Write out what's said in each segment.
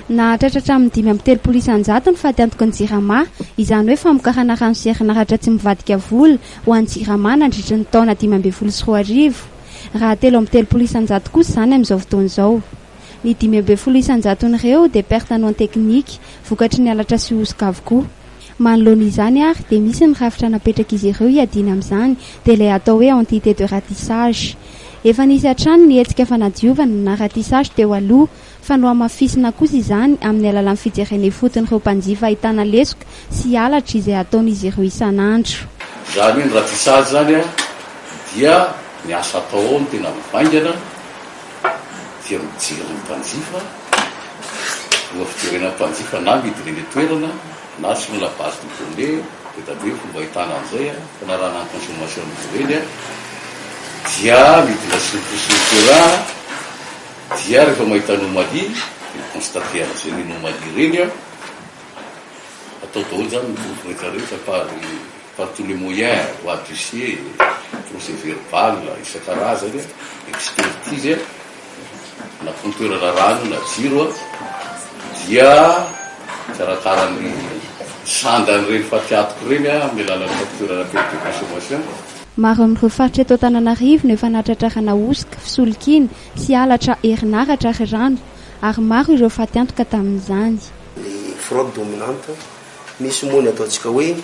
Nahatratra hatramin'ny 35% ny fatiantoky ny Jirama, izany hoe famokarana rano sy herinaratra tsy mivadika vola ho an'ny Jirama nandritry ny taona 2015, raha 33% kosa izany amin'izao fotoana izao. Ny 15 isan-jaton'ireo dia perte non technique, vokatry ny halatra sy hosoka avokoa. Manoloana izany ary dia misy ny rafitra napetrak'izy ireo hiadiana amin'izany dia ilay atao hoe entité de ratissage. Efa nisy hatrany ny hetsika fanadiovana na ratissage teo aloha fa nohamafisina kosa izany amin'ny alalan'ny fijerena ifotony ireo mpanjifa ahitana lesoka sy halatra izay ataon'izy ireo isan'andro. Izany hoe ny ratissage izany dia ny asa atao ao no tena mivaingana dia mijery ny mpanjifa, aloha fijerena ny mpanjifa na midina eny an-toerana na sur la base de données, be dia be ny fomba ahitana an'izay, fanarahana ny consommation-n'izy ireny dia midina sur sur terrain dia rehefa mahita anomalie dia mi-constater an'izay ny anomalie ireny an, atao daholo izany ny porofo rehetra rehetra par par tous les moyens, voie d'huissier, procès verbal isan-karazany, expertise, na compteur na rano na jiro an, dia karakara ny sandan'ireny fatiantoka ireny an, amin'ny alalan'ny facture na perte de consommation. Maro amin'ireo faritra eto Antananarivo no efa nahatratrarana hosoka, fisolokiana sy halatra herinaratra ary rano, ary maro ireo fatiantoka tamin'izany. Ny fraude dominante, misy moa ny ataontsika hoe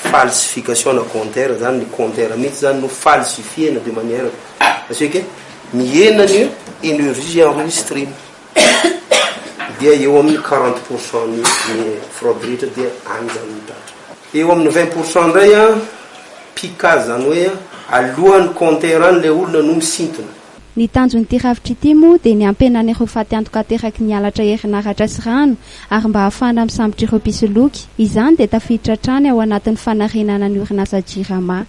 falsification na compteur zany, ny compteur mihitsy zany no falsifier-na de manière à ce que mihena ny energie enregistrena, dia eo amin'ny 40 % ny fraude rehetra dia any zany no tratra. Eo amin'ny 20 % indray an, picage zany hoe alohan'ny compteur any le olona no misintona. Ny tanjon'ity rafitra ity moa dia ny hampihenana ireo fatiantoka ateraky ny halatra herinaratra sy rano ary mba hahafahana misambotra ireo mpisoloky. Izany dia tafiditra hatrany ao anatin'ny fanarenana ny orinasa Jirama.